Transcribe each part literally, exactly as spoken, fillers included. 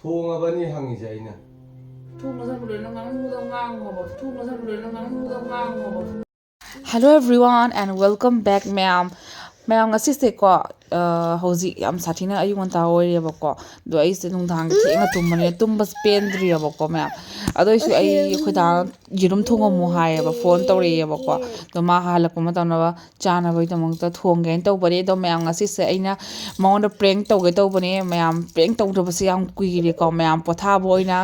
ꯊꯣꯡꯉꯕꯅꯤ ꯍꯪꯉꯤꯁꯦ ꯑꯩꯅ꯫ ꯊꯣꯡꯉꯁꯨ ꯂꯣꯏꯅ ꯉꯥꯡꯅꯤꯡꯕꯗꯣ ꯉꯥꯡꯉꯣꯕ꯫ ꯊꯣꯡꯉꯁꯨ ꯂꯣꯏꯅ ꯉꯥꯡꯅꯤꯡꯕꯗꯣ ꯉꯥꯡꯉꯣꯕ꯫ Hello everyone and welcome back, ꯃꯌꯥꯝ꯫ ꯃꯌꯥꯝ, ꯉꯁꯤꯁꯦꯀꯣ, ꯑ, ꯍꯧꯖꯤꯛ ꯌꯥꯝ ꯁꯥꯊꯤꯅ ꯑꯌꯨꯛ ꯉꯟꯇꯥ ꯑꯣꯏꯔꯦꯕꯀꯣ꯫ ꯑꯗꯣ ꯑꯩꯁꯦ ꯅꯨꯡꯗꯥꯡꯒꯤ ꯊꯦꯡꯅ ꯇꯨꯝꯕꯅꯤꯅ ꯇꯨꯝꯕꯁꯦ ꯄꯦꯟꯗ꯭ꯔꯤꯑꯕꯀꯣ, ꯃꯌꯥꯝ꯫ ꯑꯗꯨ ꯑꯣꯏꯁꯨ ꯑꯩ ꯑꯩꯈꯣꯏ ꯗꯥꯅ ꯌꯦꯔꯨꯝ ꯊꯣꯡꯉꯝꯃꯨ ꯍꯥꯏꯌꯦꯕ, ꯐꯣꯟ ꯇꯧꯔꯛꯑꯦꯕꯀꯣ꯫ ꯑꯗꯣ ꯃꯥ ꯍꯜꯂꯛꯄ ꯃꯇꯝꯗ ꯆꯥꯅꯕꯒꯤꯗꯃꯛꯇ ꯊꯣꯡꯒꯦꯅ ꯇꯧꯕꯅꯦ꯫ ꯑꯗꯣ ꯃꯌꯥꯝ, ꯉꯁꯤꯁꯦ ꯑꯩꯅ ꯃꯉꯣꯟꯗ prank ꯇꯧꯒꯦ ꯇꯧꯕꯅꯦ꯫ ꯃꯌꯥꯝ, prank ꯇꯧꯗꯕꯁꯦ ꯌꯥꯝ ꯀꯨꯏꯔꯦꯀꯣ꯫ ꯃꯌꯥꯝ, ꯄꯣꯊꯥꯕ ꯑꯣꯏꯅ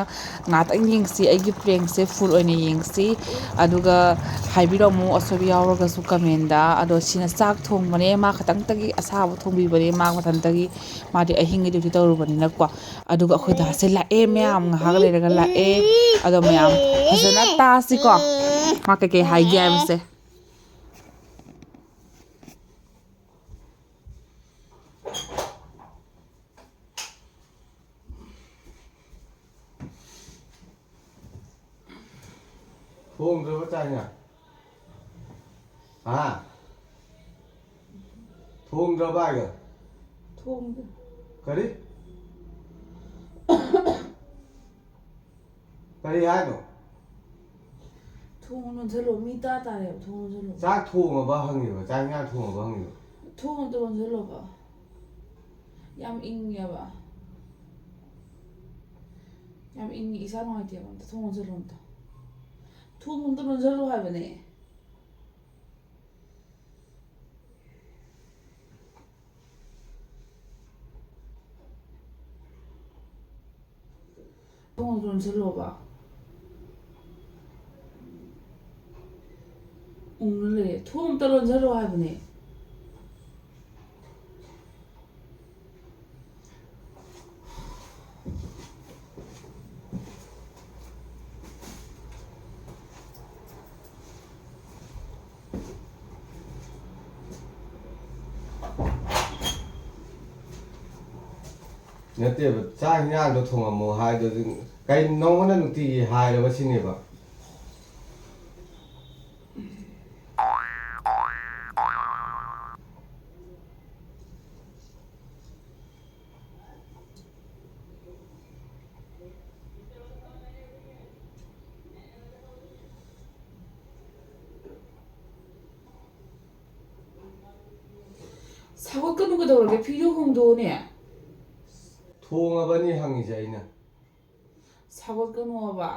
ꯉꯥꯛꯇꯪ ꯌꯦꯡꯁꯤ, ꯑꯩꯒꯤ prankꯁꯦ full ꯑꯣꯏꯅ ꯌꯦꯡꯁꯤ꯫ ꯑꯗꯨꯒ ꯍꯥꯏꯕꯤꯔꯝꯃꯨ ꯑꯁꯣꯏꯕ ꯌꯥꯎꯔꯒꯁꯨ commentꯗ꯫ ꯑꯗꯣ ꯁꯤꯅ ꯆꯥꯛ ꯊꯣꯡꯕꯅꯦ꯫ ꯃꯥ ꯈꯛꯇꯪꯇꯒꯤ ꯑꯁꯥꯕ ꯊꯣꯡꯕꯤꯕꯅꯦ, ꯃꯥ ꯃꯊꯟꯇꯒꯤ꯫ ꯃꯥꯗꯤ ꯑꯍꯤꯡꯒꯤ duty ꯇꯧꯔꯨꯕꯅꯤꯅꯀꯣ꯫ ꯑꯗꯨꯒ ꯑꯩꯈꯣꯏ ꯗꯥꯁꯦ ꯂꯥꯛꯑꯦ, ꯃꯌꯥꯝ, ꯉꯥꯏꯍꯥꯛ ꯂꯩꯔꯒ ꯂꯥꯛꯑꯦ꯫ ꯑꯗꯣ ꯃꯌꯥꯝ, ꯐꯖꯅ ꯇꯥꯁꯤꯀꯣ꯫ ꯃꯥ ꯀꯩꯀꯩ ꯍꯥꯏꯒꯦ ꯍꯥꯏꯕꯁꯦ꯫ ꯊꯣꯡꯗ꯭ꯔꯕ ꯆꯥꯛ ꯏꯟꯖꯥꯡ? ꯍꯥ? ꯊꯣꯡꯗ꯭ꯔꯕ ꯍꯥꯏꯒ? ꯊꯣꯡꯗꯦ꯫ ꯀꯔꯤ? ꯀꯔꯤ ꯍꯥꯏꯅꯣ? ꯊꯣꯡ ꯂꯣꯟꯁꯜꯂꯣ, ꯃꯤ ꯇꯥ ꯇꯥꯔꯦꯕ, ꯊꯣꯡ ꯂꯣꯟꯁꯜꯂꯣ꯫ ꯆꯥꯛ ꯊꯣꯡꯉꯕ ꯍꯪꯉꯤꯕ, ꯆꯥꯛ ꯏꯟꯖꯥꯡ ꯊꯣꯡꯉꯕ ꯍꯪꯉꯤꯕ꯫ ꯊꯣꯡ ꯑꯝꯇ ꯂꯣꯟꯁꯜꯂꯣꯕ꯫ ꯌꯥꯝ ꯏꯪꯉꯦꯕ꯫ ꯌꯥꯝ ꯏꯪꯉꯦ, ꯏꯁꯥ ꯅꯨꯡꯉꯥꯏꯇꯦꯕ, ꯑꯝꯇ ꯊꯣꯡ ꯂꯣꯟꯁꯜꯂꯣ ꯑꯝꯇ꯫ ꯊꯣꯡ ꯑꯝꯇ ꯂꯣꯟꯁꯜꯂꯣ ꯍꯥꯏꯕꯅꯦ꯫ ꯊꯣꯡ ꯑꯝꯇ ꯂꯣꯟꯁꯤꯜꯂꯣꯕ꯫ ꯎꯪꯉ ꯂꯩꯔꯦ꯫ ꯊꯣꯡ ꯑꯝꯇ ꯂꯣꯟꯁꯤꯜꯂꯣ ꯍꯥꯏꯕꯅꯦ꯫ ꯅꯠꯇꯦꯕ, ꯆꯥꯛ ꯍꯤꯟꯖꯥꯡꯗꯣ ꯊꯣꯡꯉꯝꯃꯣ ꯍꯥꯏꯗꯨꯗꯤ ꯀꯩ ꯅꯉꯣꯟꯗ ꯅꯨꯡꯇꯤꯒꯤ ꯍꯥꯏꯔꯕ ꯁꯤꯅꯦꯕ? ꯁꯥꯎꯒꯠꯀꯅꯨ ꯀꯩꯗꯧꯔꯒꯦ? ꯐꯤꯗꯣ ꯍꯣꯡꯗꯣꯛꯑꯣꯅꯦ꯫ ꯊꯣꯡꯉꯕꯅꯤ ꯍꯪꯉꯤꯁꯦ ꯑꯩꯅ꯫ ꯁꯥꯎꯒꯠꯀꯅꯣꯕ꯫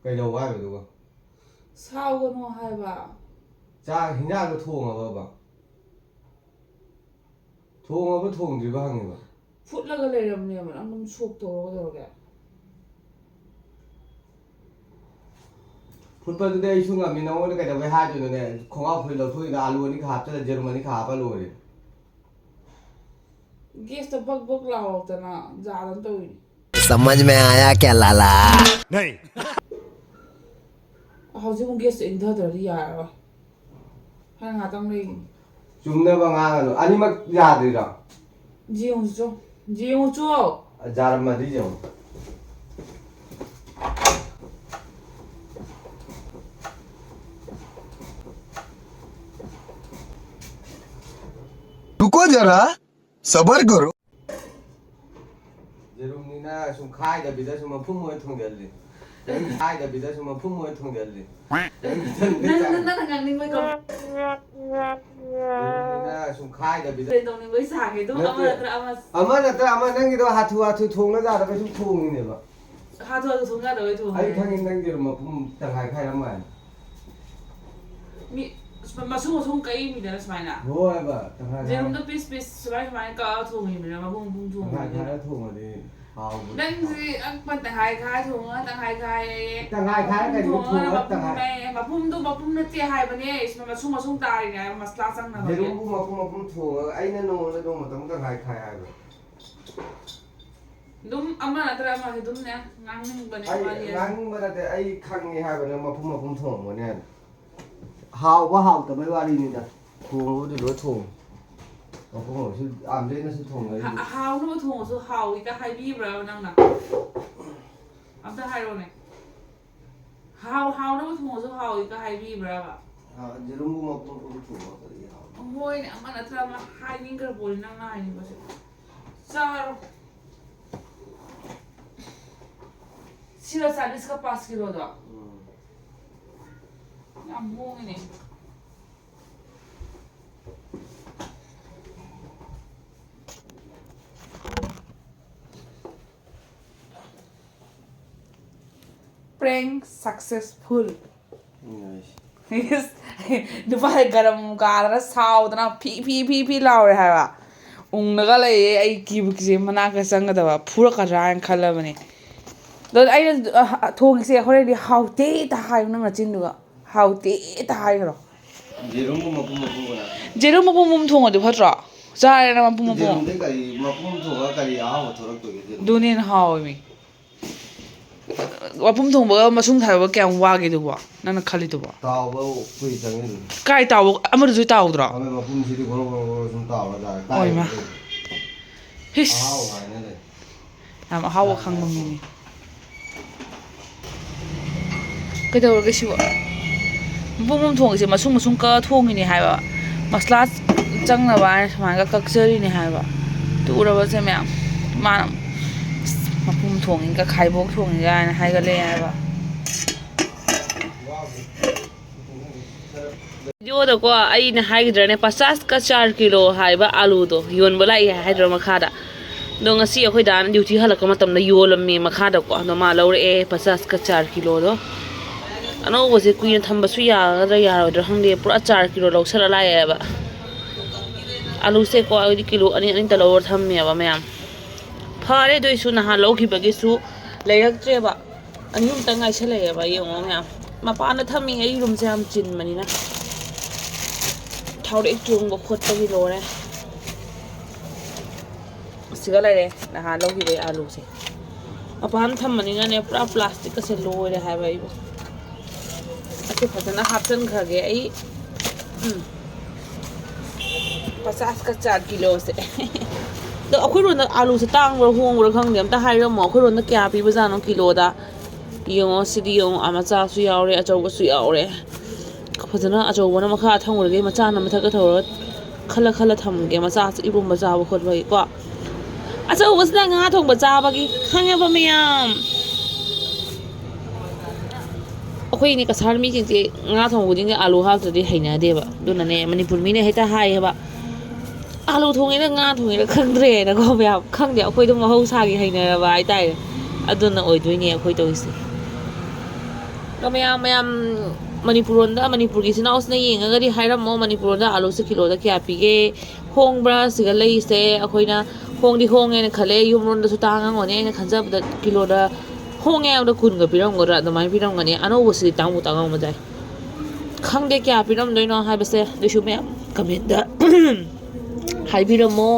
ꯀꯩꯗꯧꯕ ꯍꯥꯏꯕꯗꯨꯒ? ꯁꯥꯎꯒꯅꯣ ꯍꯥꯏꯕ꯫ ꯆꯥꯛ ꯍꯤꯟꯖꯥꯡꯗꯣ ꯊꯣꯡꯉꯕꯕ? ꯊꯣꯡꯉꯕ ꯊꯣꯡꯗ꯭ꯔꯤꯕ ꯍꯪꯉꯤꯕ꯫ ꯐꯨꯠꯂꯒ ꯂꯩꯔꯕꯅꯦꯕ, ꯅꯪ ꯑꯗꯨꯝ ꯁꯣꯛ ꯇꯧꯔꯒ ꯇꯧꯔꯒꯦ꯫ ꯐꯨꯠꯄꯗꯨꯗꯤ ꯑꯩꯁꯨ ꯉꯝꯃꯤ, ꯅꯉꯣꯟꯗ ꯀꯩꯗꯧꯕꯩ ꯍꯥꯏꯗꯣꯏꯅꯣꯅꯦ? ꯈꯣꯡꯒ꯭ꯔꯥꯎ ꯐꯨꯔꯤꯠ ꯂꯧꯊꯣꯛꯏꯗꯣ ꯑꯥꯂꯨ ꯑꯅꯤꯈꯛ ꯍꯥꯞꯆꯜꯂ ꯖꯦꯔꯨꯝ ꯑꯅꯤꯈꯛ ꯍꯥꯞꯄ ꯂꯣꯏꯔꯦ꯫ ꯒꯦꯁꯇ ꯕꯛ ꯕꯛ ꯂꯥꯎꯔꯛꯇꯅ ꯖꯥꯗꯅ ꯇꯧꯔꯤꯅꯤ꯫ समझ में आया क्या लाला? नहीं। ꯍꯧꯖꯤꯛ ꯑꯃꯨꯛ ꯒꯦꯁꯇ ꯏꯪꯊꯗ꯭ꯔꯗꯤ ꯌꯥꯔꯔꯣꯏ꯫ ꯍꯣꯔꯦꯟ ꯉꯥꯛꯇꯪ ꯂꯩꯈꯤꯅꯤ꯫ ꯆꯨꯝꯅꯕ ꯉꯥꯡꯒꯅꯨ꯫ ꯑꯅꯤꯃꯛ ꯌꯥꯗ꯭ꯔꯤꯔꯣ? ꯌꯦꯡꯉꯨꯆꯣ꯫ ꯌꯦꯡꯉꯨꯆꯣ꯫ ꯌꯥꯔꯝꯃꯗꯤ ꯌꯦꯡꯉꯨ꯫ रुको जरा, सबर करो। ꯌꯦꯔꯨꯝꯅꯤꯅ ꯁꯨꯝ ꯈꯥꯏꯗꯕꯤꯗ ꯁꯨꯝ ꯃꯄꯨꯝ ꯑꯣꯏꯅ ꯊꯣꯡꯖꯜꯂꯤ꯫ ꯅꯪ ꯈꯥꯏꯗꯕꯤꯗ ꯁꯨꯝ ꯃꯄꯨꯝ ꯑꯣꯏꯅ ꯊꯣꯡꯖꯜꯂꯤ꯫ ꯅꯪ ꯅꯪ ꯅꯪꯅ ꯉꯥꯡꯅꯤꯡꯕꯩ ꯀꯣ꯫ ꯌꯦꯔꯨꯝꯅꯤꯅ ꯁꯨꯝ ꯈꯥꯏꯗꯕꯤꯗ꯫ ꯇꯧꯅꯤꯡꯕꯩ ꯁꯥꯒꯦ ꯑꯗꯨꯝ ꯑꯃ ꯅꯠꯇ꯭ꯔ ꯑꯃ꯫ ꯑꯃ ꯅꯠꯇ꯭ꯔ ꯑꯃ ꯅꯪꯒꯤꯗꯣ ꯍꯥꯊꯨ ꯍꯥꯊꯨ ꯊꯣꯡꯅ ꯌꯥꯗꯕꯩ ꯁꯨꯝ ꯊꯣꯡꯉꯤꯅꯦꯕ꯫ ꯍꯥꯊꯨ ꯍꯥꯊꯨ ꯊꯣꯡ ꯌꯥꯗꯕꯩ ꯊꯣꯡꯉꯦ꯫ ꯑꯩ ꯈꯪꯉꯤ ꯅꯪ ꯌꯦꯔꯨꯝ ꯃꯄꯨꯝ ꯇꯪꯈꯥꯏ ꯈꯥꯏꯔꯝꯃꯣ ꯍꯥꯏꯅ꯫ ꯃꯤ ꯃꯁꯨꯡ ꯃꯁꯨꯡ ꯀꯛꯏꯃꯤꯗꯅ ꯁꯨꯃꯥꯏꯅ꯫ ꯍꯣꯏꯕ, ꯇꯪꯈꯥꯏ ꯈꯥꯏꯔ꯫ ꯌꯦꯔꯨꯝꯗꯣ ꯄꯤꯁ ꯄꯤꯁ ꯁꯨꯃꯥꯏ ꯁꯨꯃꯥꯏꯅ ꯀꯛꯑ ꯊꯣꯡꯉꯤꯃꯤꯗꯅ ꯃꯄꯨꯝ ꯃꯄꯨꯝ ꯊꯣꯡꯉꯤꯃꯤꯗꯅ꯫ ꯇꯪꯈꯥꯏ ꯈꯥꯏꯔ ꯊꯣꯡꯉꯗꯤ ꯍꯥꯎꯕꯅꯤ꯫ ꯅꯪꯁꯤ ꯑꯪꯄ ꯇꯪꯈꯥꯏ ꯈꯥꯏꯔ ꯊꯣꯡꯉꯒ ꯇꯪꯈꯥꯏ ꯈꯥꯏꯔꯦ꯫ ꯇꯪꯈꯥꯏ ꯈꯥꯏꯔ ꯀꯩꯅꯣ ꯊꯣꯡꯉꯒ ꯊꯣꯡꯉꯒ ꯃꯄꯨꯝ ꯇꯪꯈꯥꯏ꯫ ꯂꯩ꯫ ꯃꯄꯨꯝꯗꯣ ꯃꯄꯨꯝ ꯅꯠꯇꯦ ꯍꯥꯏꯕꯅꯦ꯫ ꯁꯨꯃꯥꯏ ꯃꯁꯨꯡ ꯃꯁꯨꯡ ꯇꯥꯔꯤꯅꯦ ꯍꯥꯏꯕ ꯃꯁꯂꯥ ꯆꯪꯅꯕꯒꯤ꯫ ꯌꯦꯔꯨꯝꯕꯨ ꯃꯄꯨꯝ ꯃꯄꯨꯝ ꯊꯣꯡꯉꯒ ꯑꯩꯅ ꯅꯣꯡꯃꯗ ꯅꯣꯡꯃꯇꯪ ꯇꯪꯈꯥꯏ ꯈꯥꯏ ꯍꯥꯏꯕ꯫ ꯑꯗꯨꯝ ꯑꯃ ꯅꯠꯇ꯭ꯔ ꯑꯃꯗꯤ ꯑꯗꯨꯝꯅꯦ ꯉꯥꯡꯅꯤꯡꯕꯅꯦ ꯑꯩ ꯃꯥꯗꯤ꯫ ꯉꯥꯡꯅꯤꯡꯕ ꯅꯠꯇꯦ, ꯑꯩ ꯈꯪꯉꯦ ꯍꯥꯏꯕꯅꯦ ꯃꯄꯨꯝ ꯃꯄꯨꯝ ꯊꯣꯡꯉꯝꯒꯅꯤ ꯍꯥꯏꯅ꯫ ꯍꯥꯎꯕ ꯍꯥꯎꯇꯕꯩ ꯋꯥꯔꯤꯅꯤꯗ꯫ ꯊꯣꯡꯕꯕꯨꯗꯤ ꯂꯣꯏ ꯊꯣꯡꯉꯤ꯫ ꯃꯄꯨꯝ ꯑꯣꯏꯔꯁꯨ ꯑꯥꯝꯂꯦꯠꯅꯁꯨ ꯊꯣꯡꯅꯔꯤꯗꯨ꯫ ꯍꯥ-, ꯍꯥꯎꯅꯕ ꯊꯣꯡꯉꯁꯨ ꯍꯥꯎꯋꯤꯒ ꯍꯥꯏꯕꯤꯕ꯭ꯔꯕ ꯅꯪꯅ? ꯑꯝꯇ ꯍꯥꯏꯔꯣꯅꯦ꯫ ꯍꯥꯎ-, ꯍꯥꯎꯅꯕ ꯊꯣꯡꯉꯁꯨ ꯍꯥꯎꯋꯤꯒ ꯍꯥꯏꯕꯤꯕ꯭ꯔꯕ? ꯍꯥ, ꯌꯦꯔꯨꯝꯕꯨ ꯃꯄꯨꯝ ꯃꯄꯨꯝ ꯊꯣꯡꯉꯒꯗꯤ ꯍꯥꯎꯅꯤ꯫ ꯍꯣꯏꯅꯦ, ꯑꯃ ꯅꯠꯇ꯭ꯔ ꯑꯃ ꯍꯥꯏꯅꯤꯡꯈ꯭ꯔ ꯄꯣꯠꯅꯤ ꯅꯪꯅ ꯍꯥꯏꯅꯤꯡꯕꯁꯦ꯫ ꯆꯥꯔꯣ꯫ ꯁꯤꯔ ꯆꯥꯂꯤꯁꯀ ꯄꯥꯁ ꯀꯤꯂꯣꯗꯣ? ꯎꯝ꯫ ꯌꯥꯝ ꯍꯣꯡꯉꯤꯅꯦ꯫ Prank successful. ꯏꯁ, ꯅꯨꯄꯥꯁꯦ ꯒꯔꯝ ꯀꯥꯗꯅ ꯁꯥꯎꯗꯅ ꯐꯤ ꯐꯤ ꯐꯤ ꯐꯤ ꯂꯥꯎꯔꯦ ꯍꯥꯏꯕ꯫ ꯎꯪꯉꯒ ꯂꯩꯌꯦ꯫ ꯑꯩ ꯀꯤꯕꯨ ꯀꯤꯖꯩ꯫ ꯃꯅꯥꯛꯇ ꯆꯪꯒꯗꯕ ꯐꯨꯔꯛꯀꯗ꯭ꯔꯥ ꯍꯥꯏꯅ ꯈꯜꯂꯕꯅꯦ꯫ ꯑꯗꯣ ꯑꯩꯅ, ꯑ, ꯊꯣꯡꯉꯤꯁꯦ ꯍꯣꯔꯦꯟꯗꯤ ꯍꯥꯎꯇꯦ ꯇ ꯍꯥꯏꯌꯨ ꯅꯪ ꯅꯆꯤꯟꯗꯨꯒ꯫ ꯍꯥꯎꯇꯦ ꯇ ꯍꯥꯏꯈ꯭ꯔꯣ꯫ ꯌꯦꯔꯨꯝꯕꯨ ꯃꯄꯨꯝ ꯃꯄꯨꯝ ꯑꯣꯏꯅ꯫ ꯌꯦꯔꯨꯝ ꯃꯄꯨꯝ ꯃꯄꯨꯝ ꯊꯣꯡꯉꯗꯤ ꯐꯠꯇ꯭ꯔꯣ? ꯆꯥꯔꯦꯅ ꯃꯄꯨꯝ ꯃꯄꯨꯝ꯫ ꯌꯦꯔꯨꯝꯗꯩ ꯀꯔꯤ ꯃꯄꯨꯝ ꯊꯣꯡꯉꯒ ꯀꯔꯤ ꯑꯍꯥꯎꯕ ꯊꯣꯛꯂꯛꯇꯣꯏꯒꯦ? ꯌꯦꯔꯨꯝ꯫ ꯑꯗꯨꯅ ꯍꯦꯟꯅ ꯍꯥꯎꯋꯦ ꯃꯤ꯫ ꯋꯥꯐꯝ ꯊꯣꯡꯕꯒ ꯃꯁꯨꯡ ꯊꯥꯕꯒ ꯀꯌꯥꯝ ꯋꯥꯒꯦ ꯑꯗꯨꯕꯣ? ꯅꯪꯅ ꯈꯜꯂꯤꯗꯨꯕꯣ? ꯇꯥꯎꯕ ꯀꯨꯏ ꯆꯪꯉꯤ ꯑꯗꯨꯝ꯫ ꯀꯥꯏ ꯇꯥꯎꯕ? ꯑꯃꯗꯨꯁꯨ ꯇꯥꯎꯗ꯭ꯔꯣ? ꯃꯥꯏ ꯃꯄꯨꯝꯁꯤꯗꯤ ꯒꯣꯔꯣ ꯒꯣꯔꯣ ꯒꯣꯔꯣ ꯁꯨꯝ ꯇꯥꯎꯔ ꯆꯥꯔꯦ꯫ ꯍꯣꯏ, ꯃꯥ꯫ ꯀꯥꯏꯗꯩ? ꯍꯤꯁ꯫ ꯑꯍꯥꯎꯕ ꯍꯥꯏꯅ ꯂꯩ꯫ ꯌꯥꯝ ꯑꯍꯥꯎꯕ ꯈꯪꯕ ꯃꯤꯅꯤ꯫ ꯀꯩꯗꯧꯔꯒꯦ ꯁꯤꯕꯣ? ꯃꯄꯨꯝ ꯃꯄꯨꯝ ꯊꯣꯡꯉꯤꯁꯦ ꯃꯁꯨꯡ ꯃꯁꯨꯡ ꯀꯛꯑ ꯊꯣꯡꯉꯤꯅꯦ ꯍꯥꯏꯕ꯫ ꯃꯁꯂꯥ ꯆꯪꯅꯕ ꯍꯥꯏꯅ ꯁꯨꯃꯥꯏꯅ ꯀꯛꯆꯔꯤꯅꯦ ꯍꯥꯏꯕ꯫ ꯇꯨ ꯎꯔꯕꯁꯦ ꯃꯌꯥꯝ꯫ ꯃꯥꯅ, "ꯑꯁ, ꯃꯄꯨꯝ ꯊꯣꯡꯉꯤꯒ ꯈꯥꯏꯕꯣꯛ ꯊꯣꯡꯉꯤꯒ" ꯍꯥꯏꯅ ꯍꯥꯏꯒꯠꯂꯛꯑꯦ ꯍꯥꯏꯕ꯫ ꯚꯤꯗꯤꯑꯣꯗꯀꯣ ꯑꯩꯅ ꯍꯥꯏꯈꯤꯗ꯭ꯔꯅꯦ, ꯄꯆꯥꯁ ꯀ ꯆꯥꯔ ꯀꯤꯂꯣ ꯍꯥꯏꯕ ꯑꯥꯂꯨꯗꯣ ꯌꯣꯟꯕ ꯂꯥꯛꯏ ꯍꯥꯏꯗ꯭ꯔꯣ ꯃꯈꯥꯗ? ꯑꯗꯣ ꯉꯁꯤ ꯑꯩꯈꯣꯏ ꯗꯥꯅ ꯗ꯭ꯌꯨꯇꯤ ꯍꯜꯂꯛꯄ ꯃꯇꯝꯗ ꯌꯣꯜꯂꯝꯃꯦ ꯃꯈꯥꯗꯀꯣ꯫ ꯑꯗꯣ ꯃꯥ ꯂꯧꯔꯛꯑꯦ ꯄꯆꯥꯁ ꯀ ꯆꯥꯔ ꯀꯤꯂꯣꯗꯣ꯫ ꯑꯅꯧꯕꯁꯦ ꯀꯨꯏꯅ ꯊꯝꯕꯁꯨ ꯌꯥꯒꯗ꯭ꯔꯥ ꯌꯥꯔꯣꯏꯗ꯭ꯔꯥ ꯈꯪꯗꯦ꯫ ꯄꯨꯔꯥ ꯆꯥꯔ ꯀꯤꯂꯣ ꯂꯧꯁꯜꯂ ꯂꯥꯛꯑꯦꯕ꯫ ꯑꯥꯂꯨꯁꯦꯀꯣ ꯑꯩꯗꯤ ꯀꯤꯂꯣ ꯑꯅꯤ ꯑꯅꯤꯇ ꯂꯧꯔ ꯊꯝꯃꯦꯕ ꯃꯌꯥꯝ꯫ ꯐꯔꯦ ꯑꯗꯨꯏꯁꯨ ꯅꯍꯥꯟ ꯂꯧꯈꯤꯕꯒꯤꯁꯨ ꯂꯩꯔꯛꯇ꯭ꯔꯦꯕ꯫ ꯑꯅꯤ ꯑꯍꯨꯝꯇꯪ ꯉꯥꯏꯁꯜꯂꯛꯑꯦꯕ꯫ ꯌꯦꯡꯉꯣ ꯃꯌꯥꯝ꯫ ꯃꯄꯥꯟꯗ ꯊꯝꯃꯤ ꯑꯩ ꯔꯨꯝꯁꯦ ꯌꯥꯝ ꯆꯤꯟꯕꯅꯤꯅ꯫ ꯊꯥꯎꯔꯦꯛ ꯆꯣꯡꯕ ꯈꯣꯠꯄꯒꯤ ꯂꯣꯏꯔꯦ꯫ ꯑꯁꯤꯒ ꯂꯩꯔꯦ ꯅꯍꯥꯟ ꯂꯧꯈꯤꯕꯒꯤ ꯑꯥꯂꯨꯁꯦ꯫ ꯃꯄꯥꯟꯗ ꯊꯝꯕꯅꯤꯅꯅꯦ ꯄꯨꯔꯥ ꯄ꯭ꯂꯥꯁꯇꯤꯛꯀꯁꯦ ꯂꯣꯏꯔꯦ ꯍꯥꯏꯕ ꯑꯩꯕꯨ꯫ ꯑꯁꯤ ꯐꯖꯅ ꯍꯥꯞꯆꯤꯟꯈ꯭ꯔꯒꯦ ꯑꯩ꯫ ꯎꯝ꯫ ꯄꯆꯥꯁ ꯀ ꯆꯥꯔ ꯀꯤꯂꯣꯁꯦ꯫ ꯑꯗꯣ ꯑꯩꯈꯣꯏꯔꯣꯝꯗ ꯑꯥꯂꯨꯁꯦ ꯇꯥꯡꯕ꯭ꯔꯥ ꯍꯣꯡꯕ꯭ꯔꯥ ꯈꯪꯗꯦ, ꯑꯝꯇ ꯍꯥꯏꯔꯝꯃꯣ꯫ ꯑꯩꯈꯣꯏꯔꯣꯝꯗ ꯀꯌꯥ ꯄꯤꯕꯖꯥꯠꯅꯣ ꯀꯤꯂꯣꯗ? ꯌꯦꯡꯉꯣ, ꯁꯤꯗꯤ ꯌꯦꯡꯉꯣ, ꯑꯥ, ꯃꯆꯥꯁꯨ ꯌꯥꯎꯔꯦ, ꯑꯆꯧꯕꯁꯨ ꯌꯥꯎꯔꯦ꯫ ꯐꯖꯅ ꯑꯆꯧꯕꯅ ꯃꯈꯥ ꯊꯝꯈ꯭ꯔꯒꯦ, ꯃꯆꯥꯅ ꯃꯊꯛꯇ ꯊꯝꯈ꯭ꯔꯒ ꯈꯜꯂ ꯈꯜꯂ ꯊꯝꯒꯦ, ꯃꯆꯥꯁꯦ ꯏꯔꯣꯝꯕ ꯆꯥꯕ ꯈꯣꯠꯄꯒꯤꯀꯣ꯫ ꯑꯆꯧꯕꯁꯤꯅ ꯉꯥ ꯊꯣꯡꯕ ꯆꯥꯕꯒꯤ, ꯈꯪꯉꯕ ꯃꯌꯥꯝ? ꯑꯩꯈꯣꯏꯅꯦ ꯀꯁꯥꯔ ꯃꯤꯁꯤꯡꯁꯦ ꯉꯥ ꯊꯣꯡꯕ ꯈꯨꯗꯤꯡꯒꯤ ꯑꯥꯂꯨ ꯍꯥꯞꯇ꯭ꯔꯗꯤ ꯍꯩꯅꯗꯦꯕ꯫ ꯑꯗꯨꯅꯅꯦ ꯃꯅꯤꯄꯨꯔ ꯃꯤꯅ ꯍꯦꯛꯇ ꯍꯥꯏꯌꯦꯕ, "ꯑꯥꯂꯨ ꯊꯣꯡꯉꯤꯔ ꯉꯥ ꯊꯣꯡꯉꯤꯔ ꯈꯪꯗ꯭ꯔꯦꯅꯀꯣ", ꯃꯌꯥꯝ꯫ ꯈꯪꯗꯦ, ꯑꯩꯈꯣꯏꯗꯣ ꯃꯍꯧꯁꯥꯒꯤ ꯍꯩꯅꯔꯕ ꯍꯥꯏꯇꯥꯔꯦ꯫ ꯑꯗꯨꯅ ꯑꯣꯏꯗꯣꯏꯅꯦ ꯑꯩꯈꯣꯏ ꯇꯧꯔꯤꯁꯦ꯫ ꯑꯗꯣ ꯃꯌꯥꯝ, ꯃꯌꯥꯝ ꯃꯅꯤꯄꯨꯔ ꯂꯣꯟꯗ, ꯃꯅꯤꯄꯨꯔꯒꯤ ꯏꯆꯤꯟ ꯏꯅꯥꯎꯁꯤꯅ ꯌꯦꯡꯉꯒꯗꯤ ꯍꯥꯏꯔꯝꯃꯣ, ꯃꯅꯤꯄꯨꯔ ꯂꯣꯟꯗ ꯑꯥꯂꯨꯁꯦ ꯀꯤꯂꯣꯗ ꯀꯌꯥ ꯄꯤꯒꯦ, ꯍꯣꯡꯕ꯭ꯔꯥ ꯁꯤꯒ ꯂꯩꯁꯦ? ꯑꯩꯈꯣꯏꯅ ꯍꯣꯡꯗꯤ ꯍꯣꯡꯉꯦꯅ ꯈꯜꯂꯦ, ꯌꯨꯝ ꯂꯣꯝꯗꯁꯨ ꯇꯥꯡꯉꯝꯒꯅꯤ, ꯑꯩꯅ ꯈꯟꯖꯕꯗ ꯀꯤꯂꯣꯗ ꯍꯣꯡꯉꯦ ꯍꯥꯏꯕꯗ ꯀꯨꯟꯒ ꯄꯤꯔꯝꯒꯗ꯭ꯔꯥ, ꯑꯗꯨꯃꯥꯏꯅ ꯄꯤꯔꯝꯒꯅꯤ꯫ ꯑꯅꯧꯕꯁꯤꯗꯤ ꯇꯥꯡꯕꯨ ꯇꯥꯡꯉꯝꯕꯗꯥꯏ꯫ ꯈꯪꯗꯦ ꯀꯌꯥ ꯄꯤꯔꯝꯗꯣꯏꯅꯣ ꯍꯥꯏꯕꯁꯦ, ꯑꯗꯨꯏꯁꯨ ꯃꯌꯥꯝ ꯀꯃꯦꯟꯗ ꯍꯥꯏꯕꯤꯔꯝꯃꯣ꯫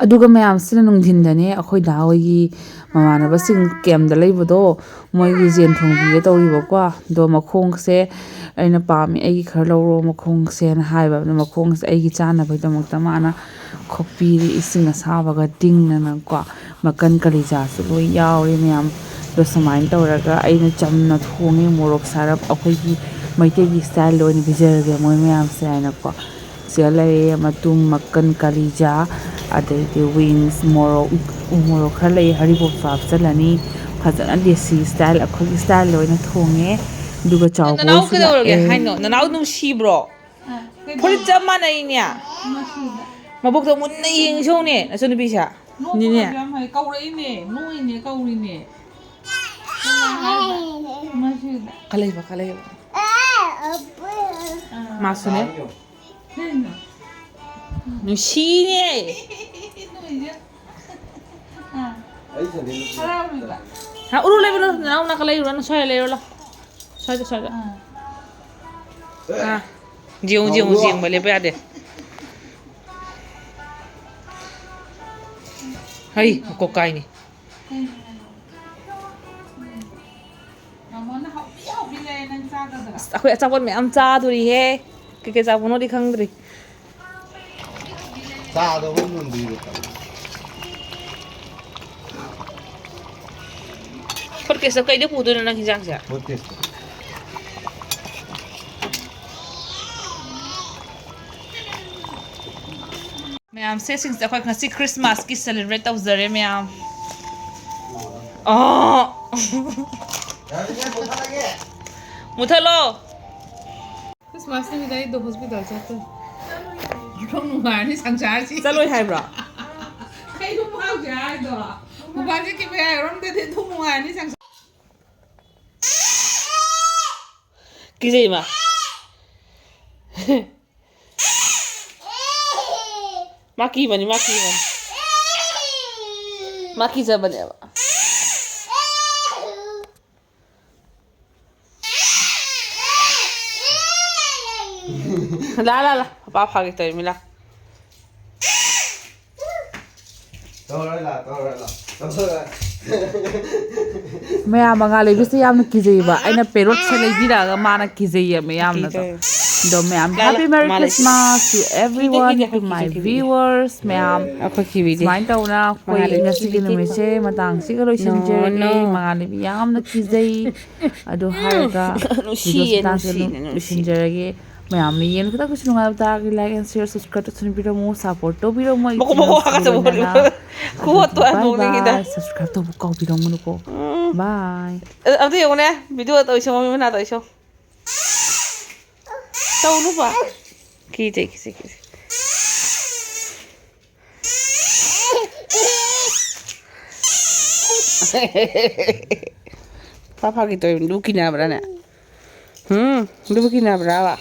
ꯑꯗꯨꯒ ꯃꯌꯥꯝꯁꯤꯅ ꯅꯨꯡꯊꯤꯟꯗꯅꯦ ꯑꯩꯈꯣꯏ ꯗꯥ ꯍꯣꯏꯒꯤ ꯃꯃꯥꯟꯅꯕꯁꯤꯡ ꯀꯦꯝꯗ ꯂꯩꯕꯗꯣ, ꯃꯣꯏꯒꯤ ꯌꯦꯟ ꯊꯣꯡꯕꯤꯒꯦ ꯇꯧꯔꯤꯕꯀꯣ꯫ ꯑꯗꯣ ꯃꯈꯣꯡꯁꯦ ꯑꯩꯅ ꯄꯥꯝꯃꯤ, ꯑꯩꯒꯤ ꯈꯔ ꯂꯧꯔꯣ ꯃꯈꯣꯡꯁꯦꯅ ꯍꯥꯏꯕ꯫ ꯑꯗꯣ ꯃꯈꯣꯡꯁꯦ ꯑꯩꯒꯤ ꯆꯥꯅꯕꯒꯤꯗꯃꯛꯇ ꯃꯥꯅ ꯈꯣꯛꯄꯤꯔꯤ, ꯏꯁꯤꯡ ꯑꯁꯥꯕꯒ ꯇꯤꯡꯅꯅꯀꯣ꯫ ꯃꯀꯟ ꯀꯂꯤꯖꯥꯁꯨ ꯂꯣꯏ ꯌꯥꯎꯔꯦ ꯃꯌꯥꯝ꯫ ꯑꯗꯣ ꯁꯨꯃꯥꯏꯅ ꯇꯧꯔꯒ ꯑꯩꯅ ꯆꯝꯅ ꯊꯣꯡꯉꯦ, ꯃꯣꯔꯣꯛ ꯁꯥꯔꯞ ꯑꯩꯈꯣꯏꯒꯤ ꯃꯩꯇꯩꯒꯤ ꯁ꯭ꯇꯥꯏꯜꯗ ꯑꯣꯏꯅ ꯄꯤꯖꯔꯒꯦ ꯃꯣꯏ ꯃꯌꯥꯝꯁꯦ ꯍꯥꯏꯅꯀꯣ꯫ ꯁꯤꯗ ꯂꯩꯔꯦ ꯃꯇꯨꯝ, ꯃꯀꯟ, ꯀꯂꯤꯖꯥ, ꯑꯗꯩꯗꯤ ꯋꯤꯡꯁ, ꯃꯣꯔꯣꯛ, ꯎ ꯃꯣꯔꯣꯛ ꯈꯔ ꯂꯩ, ꯍꯔꯤꯕꯣꯞꯁꯨ ꯍꯥꯞꯆꯤꯜꯂꯅꯤ꯫ ꯐꯖꯅ ꯗꯦꯁꯤ ꯁ꯭ꯇꯥꯏꯜ, ꯑꯩꯈꯣꯏꯒꯤ ꯁ꯭ꯇꯥꯏꯜꯗ ꯑꯣꯏꯅ ꯊꯣꯡꯉꯦ꯫ ꯑꯗꯨꯒ ꯅꯅꯥꯎ ꯆꯥꯎꯕꯁꯨ ꯀꯩꯗꯧꯔꯒꯦ ꯂꯥꯛꯑꯦ꯫ ꯍꯥꯏꯅꯣ? ꯅꯅꯥꯎ ꯅꯨꯡꯁꯤꯕ꯭ꯔꯣ? ꯐꯨꯔꯤꯠ ꯆꯞ ꯃꯥꯟꯅꯩꯅꯦ꯫ ꯃꯕꯨꯛꯇꯣ ꯃꯨꯟꯅ ꯌꯦꯡꯁꯤ ꯌꯦꯡꯉꯨꯅꯦ, ꯅꯆꯟꯅꯨꯄꯤꯁꯦ꯫ ꯅꯤꯅꯦ꯫ ꯅꯣꯛꯄꯁꯨ ꯌꯥꯝ ꯍꯩ꯫ ꯀꯧꯔꯛꯏꯅꯦ, ꯅꯣꯛꯏꯅꯦ, ꯀꯧꯔꯤꯅꯦ꯫ ꯀꯅꯥ ꯍꯥꯏꯕ? ꯃꯁꯤꯗ꯫ ꯈꯜꯂꯛꯏꯕ, ꯈꯜꯂꯛꯏꯕ꯫ ꯑꯥ꯫ ꯃꯥꯁꯨꯅꯦ꯫ ꯀꯩꯅꯣ? ꯅꯨꯡꯁꯤꯅꯦ꯫ ꯅꯣꯛꯏꯁꯦ꯫ ꯑꯥ꯫ ꯍꯔꯥꯎꯔꯤꯕ꯫ ꯍꯥ, ꯎꯔꯨ ꯂꯩꯕ ꯅꯪ, ꯅꯅꯥꯎ ꯅꯥꯀ ꯂꯩꯔꯨꯔꯣ, ꯅꯪ ꯁ꯭ꯋꯥꯏꯗ ꯂꯩꯔꯣ ꯂꯥꯎ꯫ ꯁ꯭ꯋꯥꯏꯗ, ꯁ꯭ꯋꯥꯏꯗ꯫ ꯑꯥ꯫ ꯑꯥ꯫ ꯌꯦꯡꯉꯨ, ꯌꯦꯡꯉꯨ, ꯌꯦꯡꯕ ꯂꯦꯞꯄ ꯌꯥꯗꯦ꯫ ꯍꯩ, ꯃꯀꯣꯛ ꯀꯥꯏꯅꯤ꯫ ꯀꯩꯅꯣ ꯍꯥꯏꯔꯛꯑꯣ꯫ ꯎꯝ꯫ ꯃꯥꯃꯣꯅ ꯍꯥꯎꯕꯤ ꯍꯥꯎꯕꯤ ꯂꯩꯔꯦ, ꯅꯪ ꯆꯥꯒꯗ꯭ꯔꯥ? ꯑꯁ, ꯑꯩꯈꯣꯏ ꯑꯆꯥꯄꯣꯠ ꯃꯌꯥꯝ ꯆꯥꯗꯣꯔꯤꯍꯦ꯫ ꯀꯩꯀꯩ ꯑꯆꯥꯄꯣꯠꯅꯣꯗꯤ ꯈꯪꯗ꯭ꯔꯤ꯫ ꯆꯥꯗꯣ ꯑꯃꯨꯛ ꯃꯨꯟꯗ꯭ꯔꯤꯕ꯫ ꯍꯣꯠ ꯀꯦꯁꯇ ꯀꯩꯗ ꯄꯨꯗꯣꯏꯅꯣ ꯅꯪ ꯍꯤꯟꯖꯥꯡꯁꯦ? ꯍꯣꯠ ꯀꯦꯁꯇ꯫ ꯃꯌꯥꯝꯁꯦ, ꯁꯤꯡꯁꯦ ꯑꯩꯈꯣꯏ ꯉꯁꯤ ꯈ꯭ꯔꯤꯁꯃꯥꯁꯀꯤ ꯁꯦꯂꯦꯕ꯭ꯔꯦꯠ ꯇꯧꯖꯔꯦ ꯃꯌꯥꯝ꯫ ꯑꯣ꯫ ꯃꯨꯊꯠꯂꯣ꯫ ꯈ꯭ꯔꯤꯁꯃꯥꯁ ꯅꯨꯃꯤꯠ ꯑꯩꯗꯣ ꯍꯣꯁꯄꯤꯇꯥꯜ ꯆꯠꯇꯣꯏ꯫ ꯌꯥꯝ ꯅꯨꯡꯉꯥꯏꯔꯅꯤ ꯁꯪꯁꯥꯔꯁꯤ꯫ ꯆꯠꯂꯣꯏ ꯍꯥꯏꯕ꯭ꯔꯣ? ꯀꯩꯅꯣ ꯃꯥ ꯍꯧꯖꯤꯛ ꯍꯥꯏꯗꯣ? ꯃꯣꯕꯥꯏꯜꯁꯦ ꯀꯦꯃꯦꯔꯥ ꯌꯥꯎꯔꯝꯗ꯭ꯔꯗꯤ ꯑꯗꯨꯝ ꯅꯨꯡꯉꯥꯏꯔꯅꯤ ꯁꯪꯁꯥꯔ꯫ ꯀꯤꯖꯩ ꯃꯥ꯫ ꯃꯥ ꯀꯤꯕꯅꯤ, ꯃꯥ ꯀꯤꯕꯅꯤ꯫ ꯃꯥ ꯀꯤꯖꯕꯅꯦꯕ꯫ ꯂꯥ, ꯂꯥ, ꯂꯥ꯫ ꯄꯄꯥ ꯐꯥꯒꯦ ꯇꯧꯔꯤꯃꯤ, ꯂꯥ꯫ ꯇꯧꯔꯣꯏ, ꯂꯥ, ꯇꯧꯔꯣꯏ, ꯂꯥ꯫ ꯇꯧꯔꯣꯏ꯫ ꯃꯌꯥꯝ ꯃꯉꯥ ꯂꯩꯕꯤꯁꯦ ꯌꯥꯝꯅ ꯀꯤꯖꯩꯕ꯫ ꯑꯩꯅ parrotꯁꯦ ꯂꯩꯕꯤꯔꯛꯑꯒ ꯃꯥꯅ ꯀꯤꯖꯩꯌꯦ ꯃꯌꯥꯝꯅ꯫ ꯀꯤꯖꯩ꯫ ꯑꯗꯣ ꯃꯌꯥꯝ, ꯂꯥ, ꯂꯥ, happy Merry ꯃꯥ ꯂꯩ꯫ Christmas to everyone, ꯀꯤꯗꯦ, ꯀꯤꯗꯦ, to my ꯑꯩꯈꯣꯏ ꯀꯤꯗꯦ, ꯀꯤꯗꯦ꯫ Viewers ꯃꯌꯥꯝ꯫ ꯑꯩꯈꯣꯏ ꯀꯤꯕꯤꯗꯦ꯫ ꯁꯨꯃꯥꯏꯅ ꯇꯧꯅ ꯑꯩꯈꯣꯏ ꯃꯉꯥ ꯂꯩ꯫ ꯉꯁꯤꯒꯤ ꯀꯤꯗꯦ, ꯀꯤꯗꯦ꯫ ꯅꯨꯃꯤꯠꯁꯦ ꯃꯇꯥꯡꯁꯤꯒ ꯂꯣꯏꯁꯤꯟꯖꯔꯒꯦ꯫ No, no꯫ ꯃꯉꯥ ꯂꯩꯕꯤ ꯌꯥꯝꯅ ꯀꯤꯖꯩ꯫ ꯑꯗꯨ ꯍꯥꯏꯔꯒ ꯅꯨꯡꯁꯤꯌꯦ, videoꯁꯤ ꯃꯇꯥꯡꯁꯤꯗ ꯅꯨꯡꯁꯤꯅꯦ, ꯅꯨꯡꯁꯤꯌꯦ꯫ ꯂꯣꯏꯁꯤꯟꯖꯔꯒꯦ꯫ ꯃꯌꯥꯝꯅ ꯌꯦꯡꯕꯗ ꯀꯩꯁꯨ ꯅꯨꯡꯉꯥꯏꯕ ꯇꯥꯔꯒꯗꯤ like and share, subscribe ꯇꯧꯁꯟꯕꯤꯔꯝꯃꯨ, support ꯇꯧꯕꯤꯔꯝꯃꯨ ꯑꯩ ꯃꯀꯣꯛ, ꯃꯀꯣꯛ channelꯁꯤꯒꯤ ꯍꯥꯒꯠꯆꯕ ꯂꯣꯏꯅꯅ꯫ ꯍꯧꯔꯦ꯫ ꯈꯨꯍꯣꯠꯇꯣ ꯑꯗꯨꯗꯤ ꯌꯥꯝ bye ꯅꯣꯛꯅꯤꯡꯉꯤꯗ꯫ Bye, subscribe ꯇꯧꯕ ꯀꯥꯎꯕꯤꯔꯝꯒꯅꯨꯀꯣ꯫ ꯎꯝ꯫ Bye꯫ ꯑ-, ꯑꯝꯇ ꯌꯦꯡꯉꯨꯅꯦ, video ꯇꯧꯔꯤꯁꯦ, ꯃꯃꯤ ꯃꯅꯥ ꯇꯧꯔꯤꯁꯦ꯫ ꯇꯧꯅꯨꯕ꯫ ꯀꯤꯗꯦ, ꯀꯤꯗꯦ, ꯀꯤꯗꯦ꯫ ꯄꯥ ꯐꯥꯒꯤ ꯇꯧꯔꯤꯕ, ꯅꯗꯨ ꯀꯤꯅꯕ꯭ꯔꯥꯅꯦ? ꯍꯨꯝ, ꯅꯗꯨꯕꯨ ꯀꯤꯅꯕ꯭ꯔꯥꯕ?